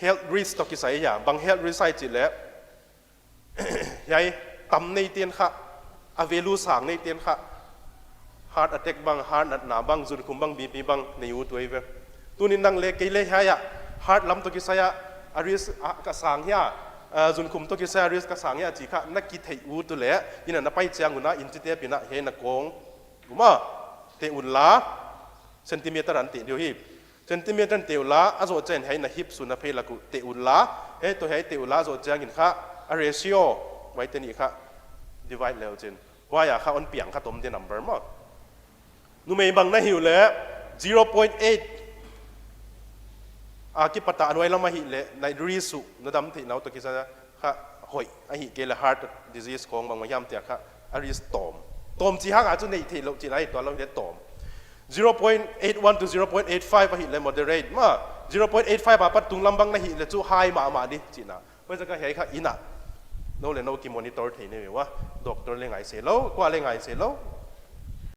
health risk ໂຕະກິໄຊຍາ ບາງ health risk ໄຊຈິແລະ ໃຫຍ່ ຕຳໃນຕຽນຂະ ອາເວລູສາງໃນຕຽນຂະ heart attack ບາງ heart ໜາດໜາບາງ ຈຸນຄຸມບາງ ບີພີບາງ ໃນອູໂຕເອງເວ ຕູນິນນາງເລເກເລຫາຍະ heart ລຳໂຕະກິໄຊຍາ ອາຣິສ ອາ ກະສາງເຮຍ ເອີ ຈຸນຄຸມໂຕະກິໄຊຍາ ອາຣິສ ກະສາງເຮຍ ຈີຂະ ນະກິເທອູຕຸເລ ອິນນະນະໄປຈຽງອຸນະ ອິນຈິເຕປິນະ ເຮນະໂກງ ອຸມາ ເຕອຸນລາ centimeter ອັນເຕດຽວຮີ centimeter ເຕອຸນລາ ອາໂສເຈນ ເຮນະຮິບ ສຸນະເພລະກຸ ເຕອຸນລາ ເຮໂຕເຮ ເຕອຸນລາ ໂສເຈນ ກິນຂະ ອາເຣຊິໂອ ໄວເຕນິຂະ divide ແລ້ວເຈນ ວາຍາຂະ ອອນປຽງຂະ ຕົມເຕ number ມາ ນຸເມບັງນະຫິວແລ zero point eight ອາກິປະຕະອະນຸໄວລະມະຫິເລ ໃນຣິສຸ ນະດຳເທນາວໂຕະກິຊະ ຂະ ໂຫຍ ອະຫິເກລະ heart disease ຂອງບາງມະຍາມເຕຍຂະ ອາຣິສຕອມ ຕອມຈີຮັກອາຈຸເນເທໂລຈີໄລຕອນລາວເດຕອມ zero point eight one to zero point eight five ອະຫິເລ moderate ມາ zero point eight five ບາປັດຕຸງລຳບັງນະຫິເລຈຸໄຮມາມາດິຈີນາ ເວຈະກະເຮຂະ ອິນນະ ໂນເລໂນກິ monitor ເທເນເວວະ doctor ເລງາຍເສໂລ ກວ່າເລງາຍເສໂລ